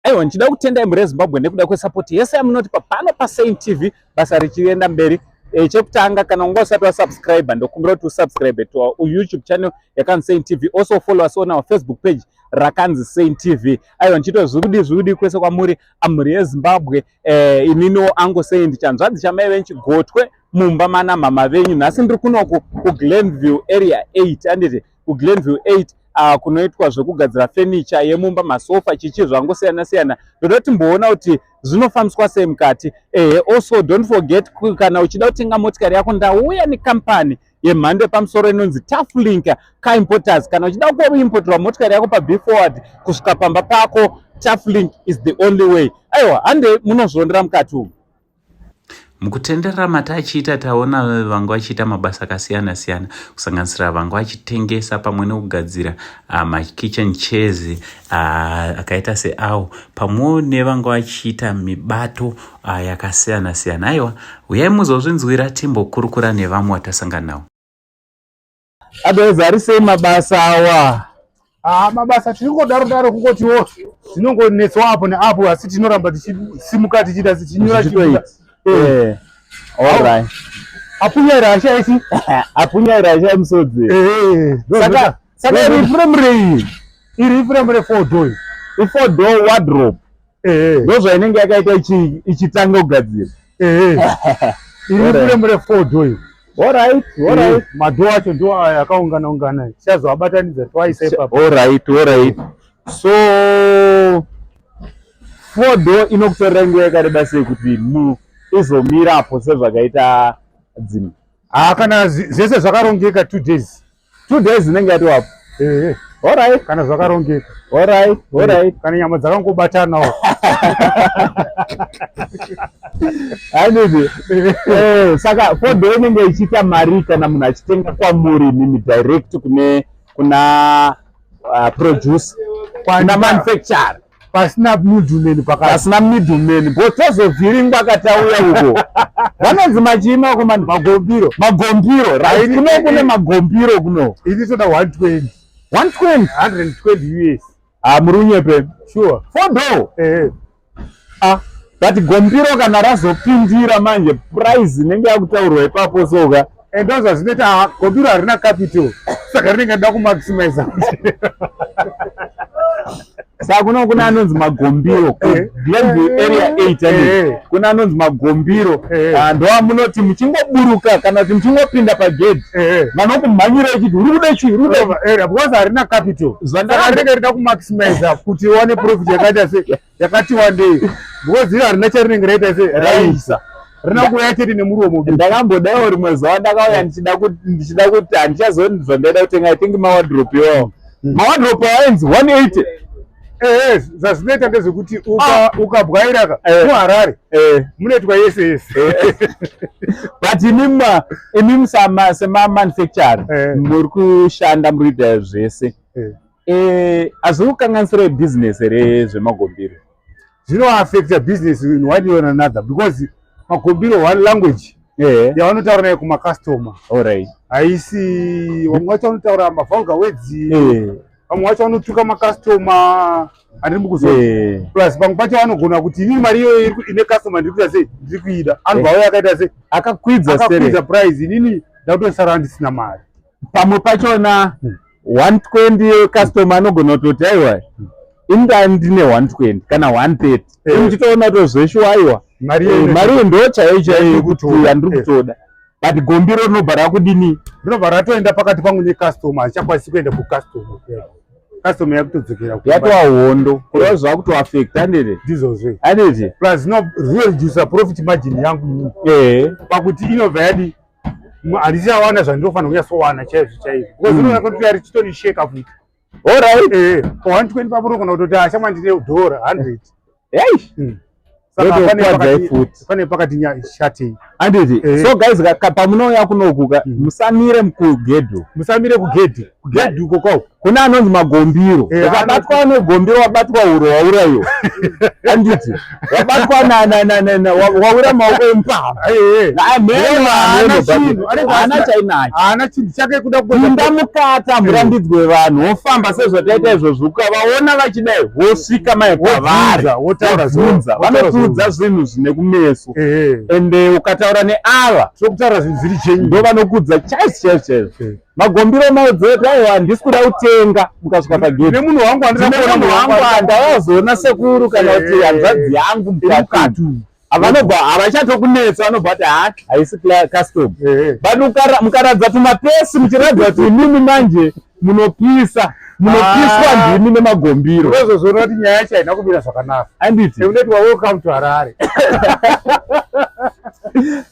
Aiwa, ndichida kutendai mhuri yeZimbabwe nekuda kwesapoti yese yamunotipa pano paSaint TV, basa richienda mberi. Chekutanga, kana unga usati wasubscribe, ndokumbira kuti usubscribe to our YouTube channel yakanzi Saint TV. Also follow us on our Facebook page rakanzi Saint TV. Aiwa, ndichito zvikudi zvikudi kwese kwamuri amhuri yeZimbabwe. Ininiwo angu Saint, chanzvadzi chamai venchigotwe mumba mana mama venyu. Nhasi ndiri kunoku kuGlenview area 8, anditi kuGlenview 8, kunoitwa zvekugadzira furniture yemumba, masofa, chichi zvangosiyana siyana. Ndoda timboona kuti zvinofambiswa sei mukati. Ehe, also don't forget, kana uchida kutenga motikari yako, ndauya nekampani yemhando yepamusoro inonzi Taflink Car Importers. Kana uchida kuimporterwa motikari yako paBe Forward kusvika pamba pako, Taflink is the only way. Aiwa, hande munozviondera mukati umu. Mukutenderera matachiita, taona vanga vachiita mabasa akasiyana siyana, kusanganisira vanga vachitengesa pamwe nekugadzira makitchen chairs akaita seawo, pamwewo nevanga vachiita mibato yakasiyana siyana. Aiwa, uyai muzozvinzwira, timbokurukura nevamwe vatasangana navo. Otherwise, ari sei mabasa awa? Ah, mabasa tiri kungodaro daro, kungotiwo zvinongonetswa apo neapo, asi tinoramba tichisimuka, tichiita, tichinyora. Zvichitoita. Alright. Apunyaira ashaisi. Apunyaira ashai musodzi. Saka iri frame rei? Iri iframe re4 door. I4 door wardrobe. Ndo zvainenge yakaita ichitanga kugadzira. Iri iframe re4 door. Alright. Madoor acho ndo aya akaungana ungana, tichazoabatanidza twaisa ipapo. Alright. So four door inokutorera nguva yakareba sei kuti mu izomirapo sezvakaita dzimwe? Ah, kana zvese zvakarongeka, 2 days. 2 days inenge yatowapo? Ehe. Kana zvakarongeka. Alright. Kana nyama dzakangobatanawo. Handiti saka four door inenge ichiita mari kana munhu achitenga kwamuri mimi direct kune kuna producer, kuna manufacturer? Pasina middleman pakati. Pasina middleman, bo tozovhiringwa katauya uko vanonzi machiima uko mani. Magombiro. Magombiro, right. Kuno kune magombiro kuno. Ini toda 120. 120? 120 US. Ah, muri unyepe. Sure. Four door? Ehe. Ah, but gombiro kana razopindira manje, price inenge yakutaurwa ipapo soka. Ndo zvazvinoita, gombiro harina capital, saka rinenge rida kumaximiza. Saka kuno kuna anonzi magombiro, Glenview area 8, kuna anonzi magombiro. Ah, ndoamunoti muchingoburuka kana kuti muchingopinda pagedhi, vanokumhanyira ichiti, "Uri kuda chii? Uri kuda?" Because harina capital, saka rinenge rida kumaximiza kuti iwane profit yakaita se yakati wandei, because iro harina charinenge raita se raisa, rina kuuya chete nemuromo. Ndakambodaiwo rimwe zuva, ndakauya ndichida kuti handichazoni zvandaida kutenga. I think mawardrobe iwawo, mawardrobe ainzi 180. Ehe, zvazvinoita ndezvekuti ukabwaira ka muHarare munoitwa yese yese. But imimi semamanufacturer muri kushanda, muri kuita zvese, hazviri kukanganisira bhizinesi here zvemagombiro? Zvinoaffecta business in one way or another, because magombiro, one language yavanotaura nayo kumacustomer haisi. Vamwe vacho vanotaura mavulgar words, vamwe vacho vanotuka macustomer, handiri mukuzo. Plus pamwe pacho vanogona kuti, "Inini mari iyoyo ine customer ndiri kuita sei, ndiri kuida." Anobva auya akaita sei? Akakwidza. Akakwidza price, inini ndakutosara ndisina mari. Pamwe pachona 120, customer anogona kutoti, "Aiwa, inda ndine 120 kana 130." Muchitoona kuti zveshuwa, aiwa, mari mari iyo ndo chaiyo chaiyo yekuti yandiri kutoda, but gombiro rinobva rakudini? Rinobva ratoenda pakati pangu necustomer, handichakwanisi kuenda kucustomer, customer yakutodzokera kumba. Yatova hondo, kureva zvakutoaffecta, handiti? Ndizvozve. Handiti? Plus zvinoredusa profit margin yangu inini, pakuti inobva yadi handichawana zvandinofanira kunyatsowana chaizvo chaizvo, because inoona kuti richitonisheka futi. Pa 120 papo unogona kutoti, "Ashama, ndine dhora 100." Ei. Saka Ndotokwadzai futi. Pane pakati shatei. Handiti? So guys, pamunouya kunoku ka, musamire kugedhu. Musamire kugedhi, kugedhi uko kwao. Kune anonzi magombiro. Eh, Ukabatwa negombiro wabatwa huro waurayiwa. Handiti wabatwa na na na na na waura maoko emupama. Eh, eh. Haana chinhu, anenge haana asina- chainacho. Haana chinhu chake kuda Pinda mukati hamurambidzwe vanhu wofamba sezvataita izvozvo ukavaona vachidai wosvika mai kwavari Wobvunza, wotaura wobvunza wotaura vanokuudza zvinhu zvine kumeso Eh, eh. ende ukataura neava Sokutaura zvinhu zviri chenyu. ndo vanokuudza chaizvo chaizvo chaizvo Eh. Magombiro maudzetu aiwa handisi kuda kutenga mukasvika pagedhi. Nemunhu wangu Ndine munhu wangu andavazoona sekuru kana kuti Eh, hanzvadzi yangu mukati. Vanobva havachatokunetsa vanobva vati ha haisi custom. But mukaradza tumapesi muchiratidza kuti imimi manje munopisa munopiswa Ah. ndimi nemagombiro. Unozozoona kuti nyaya yacho haina kumira zvakanaka. Handiti? Unoti wa welcome to Harare.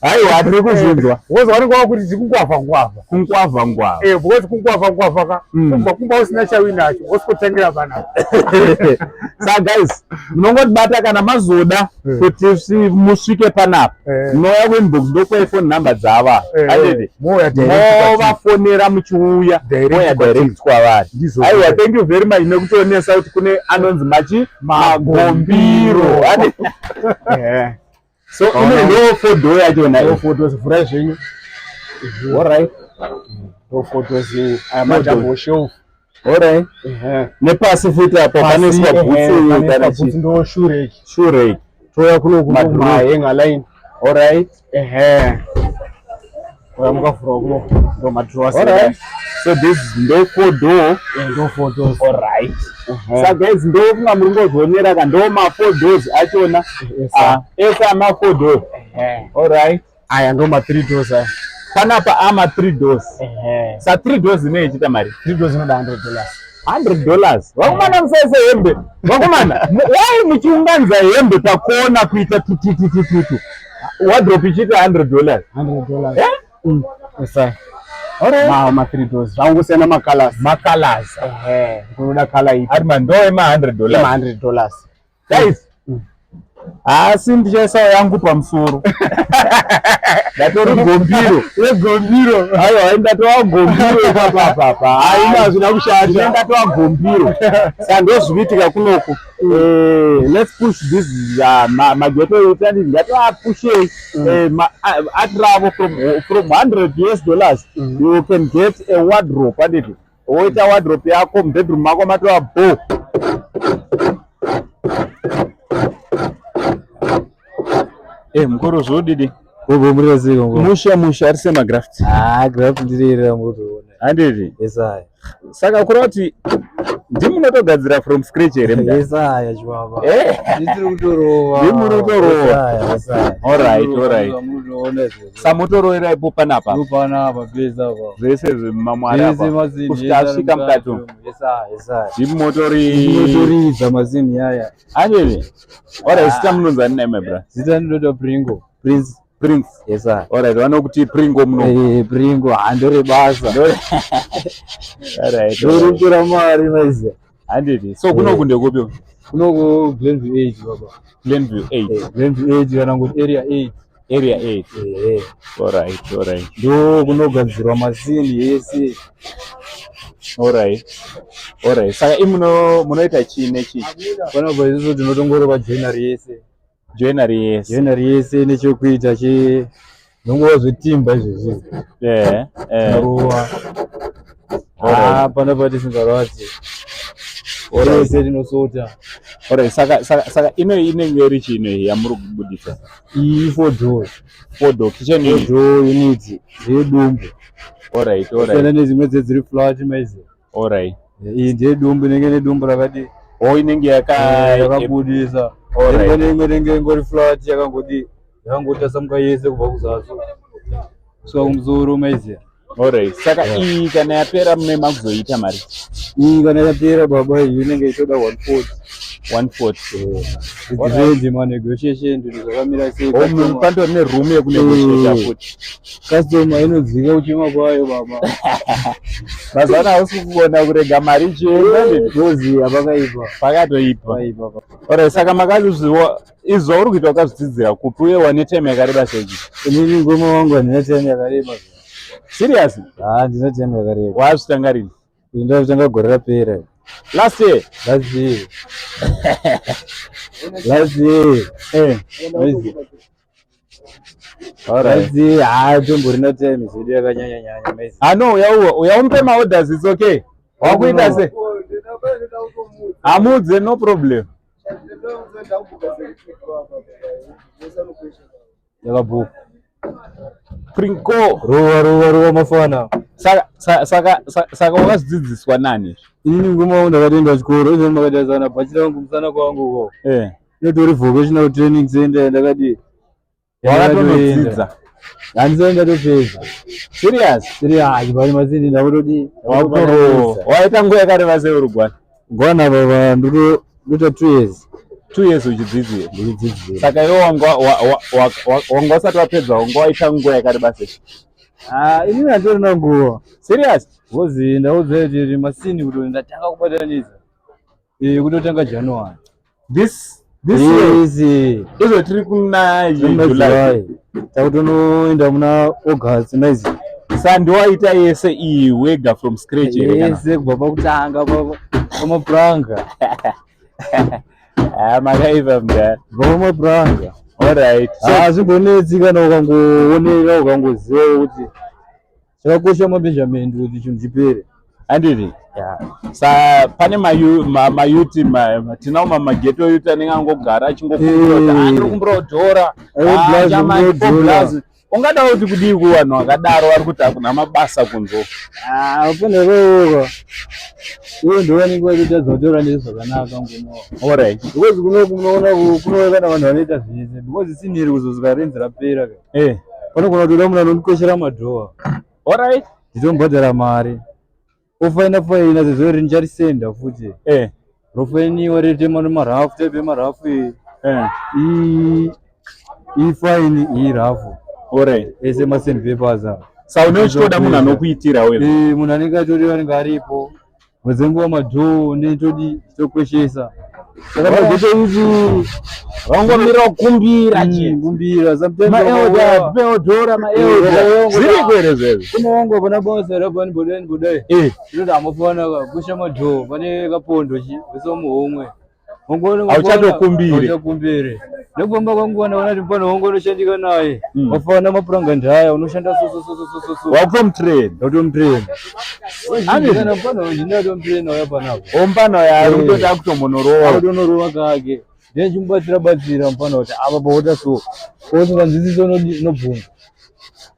Haiwa tiri kuzvinzwa. Woza vanenge vakuti tiri kungwavha ngwavha. Kungwavha ngwavha. Eh, because kungwavha ngwavha ka. Kubva kumba usina chauinacho, wosikotangira panapa. Saka guys, munongotibata kana mazoda kuti musvike panapa. Munouya kuinbox ndokupai phone number dzava. Handiti? Mouya direct. Movafonera muchiuya. Direct Mouya direct kwavari. Ndizvo. Aiwa, thank you very much nekutionesa kuti kune anonzi machi magombiro. Handiti? So ino ndo four door yachona. Ndo four doors, vhurai zvenyu. All right. Ndo four doors iyi. Aya ma double shelf. All right. Nepasi futi apo panoiswa bhutsu kana chii. Ndo shoe rack. Shoe rack. Touya kuno kuno ma hanger line. All right. Ehe. Oya mukavhura kuno ndo ma drawers. All right. So this is ndo four door. Ndo four doors. All right. Saka guys ndofunga muri kungozvionera ka ndo ma four doors achona. Ah, ese ama four doors. All right. Aya ndo ma three doors aya. Panapa ama three doors. Sa three doors inenge ichiita mari? Three doors inoda $100. $100. Vakomana musaise hembe. Vakomana, why muchiunganidza hembe pakona kuita tututututu? Wardrobe ichiita $100. $100. Eh? Yes sir. All right. Ma ma three doors. Zvangosiyana ma colors. Ma colors. Ehe. Kunoda color ipi? Ari ma ndo ema $100. Ema $100. Guys. Asi ndichaisa yangu pamusoro. Ndatori gombiro. Yegombiro. Aiwa, ndatova gombiro ipapa apa. Haina hazvina kushata. Ndatova gombiro. Saka ndozvikuitika kunoku. Let's push this mageto edu ngativapushei art ravo from $100 US you can get a wardrobe handiti woita wardrobe yako mubedroom mako matova bo. Mukuru zvodidi? Gogo muri sei gogo? Musha musha ari sema graft. Ah, graft ndirira mutoona. Handiti? Yes I. Saka kureva kuti ndimunotogadzira from scratch here mudhara? Yes I chibaba. Eh. Ndiri kutorova. Ndimuri kutorova. Yes I. All right, all right. Mutoona izvozvo. Samutoroera ipo panapa. Panapa pese apa. Zvese zvemamwari Zvese apa. mazini. Kusvika asvika mukati umu. Yes I, yes I. Ndimotori. Ndimotoridza mazini yaya. Handiti? All right, zita munonzi ani nai my brother? Zita ndinoita Pringo. Prince. Prince. Yes I. All right, vanokuti Pringo muno. Eh, Pringo handore basa. All right. All right. Ndorukira mari maize. Handiti. So kunoku ndekupi? Kunoku Glenview 8 baba. Glenview 8. Glenview 8 kana kuti area 8. Area 8. Eh. All right, all right. Ndo kunogadzirwa masini yese. All right. All right. Saka imuno munoita chii nechii? Panapa isusu tinotongorova joinery yese. Joinery yese. Joinery yese nechekuita che zvongova zvetimba izvezvi. Eh, eh. Tinorova. Ah, panapa tisingarwadzi. All right. Yese tinosota. All right. Saka saka saka ino inenge iri chii ino yamuri kubudisa? Iyi four door. Four door kitchen Four unit. door unit ndeyedumbu. All right, all Siyana right. nedzimwe dzedziri flat maize. All right. Iyi ndeyedumbu inenge nedumbu rakadi Oh, inenge yaka yakabudisa. All right. Imwe neimwe inenge ingori flat yakangodi yakangotasamuka yese kubva kuzasi kusvika kumusoro maiziya. All right. Saka iyi kana yapera mune makuzoita mari Iyi kana yapera baba iyi inenge ichoda 140. 140. Depends ma negotiation kuti zvakamira sei. Oh, Customer- pandori neroom yekunegotiate futi. Customer inodzika kuchema kwayo baba. Mazuva ano hausi kugona kurega mari ichienda. Ngozi yapakaipa. Pakatoipa. Pakaipa. Alright, saka makazviziwa izvi zvauri kuita wakazvidzidzira kupi uye wane time yakareba sei? Inini ngoma wangu handina time yakareba. Serious? Ah, handina time yakareba. Wazvitanga rini? Ndakatanga gore rapera. Last year. Last year. Last year. Eh. Alright. Last year ah tomborina time zvedu yakanyanya nyanya maizi. Ah no, uyauwa, uyaumpe ma orders, it's okay. Wakuita se? Amudze, no problem. Yakabhuku. Princo. Rova rova rova mafana. Saka saka saka saka wakazvidzidziswa nani? Inini ngoma wangu ndakatoenda chikoro izvo makatarisana bhachira wangu musana kwangu uko. Eh. Inotori vocational training center ndakadii. Wakatonodzidza. Handisati ndatopedza. Serious? Serious, bali masini ndakutodi. Wakutoro. Waita nguva yakareba sei uri Gwana? Gwana baba ndoto ndoto 2 years. 2 years uchidzidzira. Ndichidzidzira. Saka iwe wanga wanga usati wapedza wanga waita nguva yakareba sei? Ah, inini handitorina nguva. Serious? Because ndaudza kuti masini kuti ndatanga kubatanidza. Eh, kutotanga January. This this year. Yes. Izvo tiri kuna Muna July. July. Takutonoenda muna August naizi. Saka ndiwaita yese iyi wega from scratch here kana? Yese kubva pakutanga pamapuranga. Ah, makaiva mdara. Kubva pamapuranga. Alright. So, Hazvimbonetsi kana ukangoonera ukangoziva kuti chakakosha mameasurement kuti chinhu chipere. Handiti? Sa pane mayuti tinawo mamageto yuti anenge angogara achingokumbira kuti Eh. "Ah, ndiri kumbirawo dhora. Eh, Ah, blazi, chama, ndikumbirawo four dhora." blazi. Ungada kuti kudii kuvanhu vakadaro vari kuti hakuna mabasa kunze uko? Ah, pane roora. Ivo ndo vanenge vachitadza kutaura nezvakanaka nguno. Alright. Because kuno kunoona kunouya kana vanhu vanoita zvese because siniri kuzosvika renzi rapera ka. Eh. Panogona kutoda munhu anondikoshera madhowa. Alright. Nditomubhadhara mari. Ofaina faina sezvo iri ndicharisenda futi. Eh. Rofainiwa riite marafu type yemarafu iyi. Eh. Iyi iyi faini iyi rafu. Alright. Ese masend papers aya. Sa une uchitoda munhu anokuitira wewe. Eh, munhu anenge atori anenge aripo. Wedzenguva madhoo netodi tokweshesa. Saka mageto ichi Vangomira kukumbira chete. kumbira sometimes Maelder, wakauya- maelder, maelder. Eh, Zviriko here zvezvo? Kuna wangu hapana basa rabani bodai bodai. Eh. Ndinoti amafana ka kusha madhoo pane kapondo chi wese muhomwe. Wangu Hauchatokumbiri. Hauchakumbiri. Nekufamba kwangu wanaona kuti mfana wangu unoshandika naye. Wafana mapuranga ndaya unoshanda so so so so so so. Wakutomutrain. Ndatomutrain. Handiti? Kana mfana wangu ndatomutrain waya panapa. Ompano yaari Eh. kutoti akutomonorowa. Akutonorova kake. Ndichimubatsira batsira mfana kuti apa paota so. Usinganzwisisi unobvunza.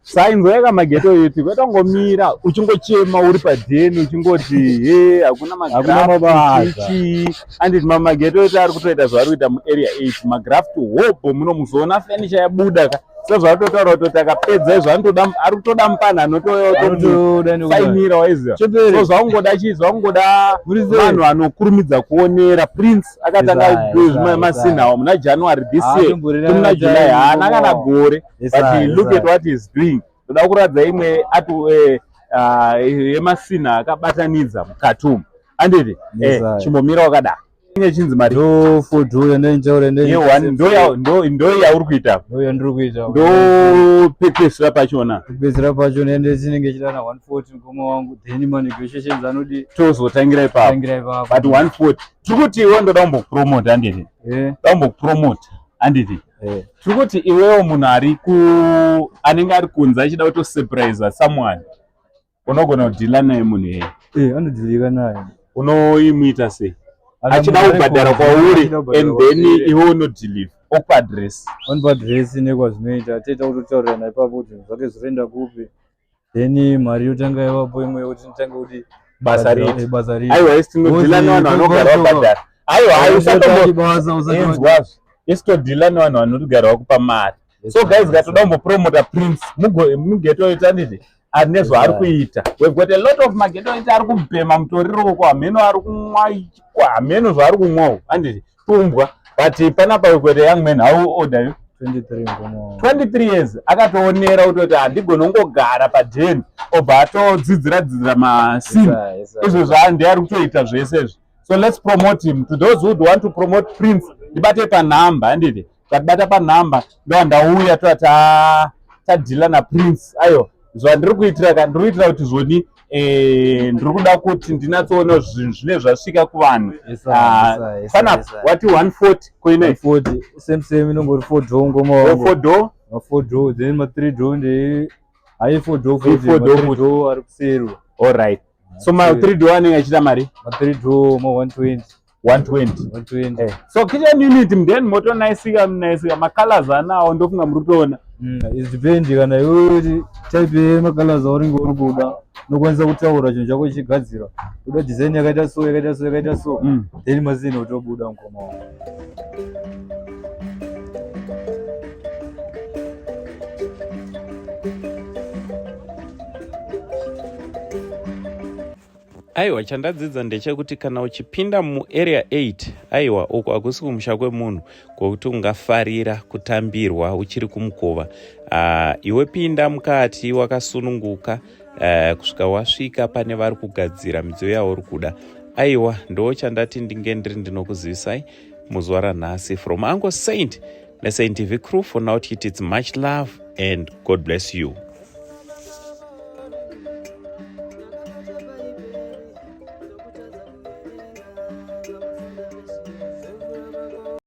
Sainzo yakamageto yuti kwatangomira uchingochema uri padheni uchingoti he hakuna Hakuna mabasa. chii anditi mamageto yuti ari kutoita zvaari kuita muarea 8 magraft hobho munomuzoona fenicha yabuda ka sezvaatotaura kutoti akapedza izvo anotoda ari kutoda mupana Anotoda nekuda. anotosainira waiziva Chepere. so zvaungoda chii zvaungoda Muri sei? vanhu vanokurumidza kuonera Prince akatanga Isaya, Isaya, masinhawo muna January this Ah, year tomborera muna July time, haana kana wow. gore but Isaya, look at Isaya. what he's doing. Ndoda kuratidza imwe atu yemasina akabatanidza mukati umu anditi Yes, aye. chimbomira wakadaro inge chinzi mari Ndo fodo yandaitaura ye1 ndo yauri kuita ndo yandiri kuita. ndo pekupedzisira pachona Kupedzisira pacho nende chinenge chidana 140 mukoma wangu then ma negotiations anodi tozotangira ipapo tangira ipapo. but 140 tiri kuti iwe ndoda kumbokupromota anditi Eh, ndoda kumbokupromota anditi eh. tiri kuti iwewo munhu ari ku anenge ari kunze achida kutosurprise someone unogona kudhila naye munhu iyeye Eh, anodhilika naye. unoimuita sei Ana achida munhu kubhadhara ari kwauri achida kubhadhara and then kwauri. iwe unodhiliva okupa address Vanopa address nekwazvinoita toita kutotaurirana ipapo kuti zvake zvinoenda kupi. Then mari yotanga ivapo imwe yekuti nditange kuti basa eh, riiti basa riite. aiwa isi tinodhila nevanhu vanogara vabhadhara aiwa ai Usati basa usati usatomboenzwazvo isi todhila nevanhu vanogara vakupa mari so guys katoda kumbopromota Prince mugetoita nditi ane zvaari kuita. We've got a lot of magetoita ari kubhema mutoriro uko hameno ari kumwa hameno zvaari kumwawo anditi tumbwa but panapa we've got a young man. How old are you? 23 mukoma wangu. 23 years akatoonera kutoti handigoni kungogara padheni obva atodzidzira dzidzira masini. Isaya, Isaya. Izvo zvaandi ari kutoita zvese izvi. So let's promote him. To those who want to promote Prince, ndibate panhamba handiti ukatibata panhamba ndo ndauya toa tadhila naPrince. Aiwa zvandiri kuitira ka ndiri kuitira kuti zvoni Eh, ndiri kuda kuti ndinatsoona zvinhu zvine zvasvika kuvanhu. Ah, Panapa wati 140 koine 140 same same inongori 4 door ngoma wangu. 4 door. Ma 4 door then ma 3 door ndee hayi 4 door Hayi futi four ma door 3 futi. door ari kuseri. All right. So ma 3 door anenge achiita mari Ma 3 door ma 120. 120. 120. Eh. So kitchen unit mudeni motonaisika munaisika macolors anawo ndofunga muri kutoona. It depend kana iwewe kuti type yemacolors aunenge uri kuda unokwanisa kutaura chinhu chako chichigadzirwa. Unoda design yakaita so yakaita so yakaita so then mazini otobuda mukoma wangu. Aiwa, chandadzidza ndechekuti kana uchipinda muarea 8, aiwa, uku hakusi kumusha kwemunhu kwokuti ungafarira kutambirwa uchiri kumukova. Iwe pinda mukati wakasununguka kusvika wasvika pane vari kugadzira midziyo yauri kuda. Aiwa, ndo chandati ndinge ndiri ndinokuzivisai muzuva ranhasi from Uncle Saint neSaint TV crew. For now tichiti it's much love and God bless you.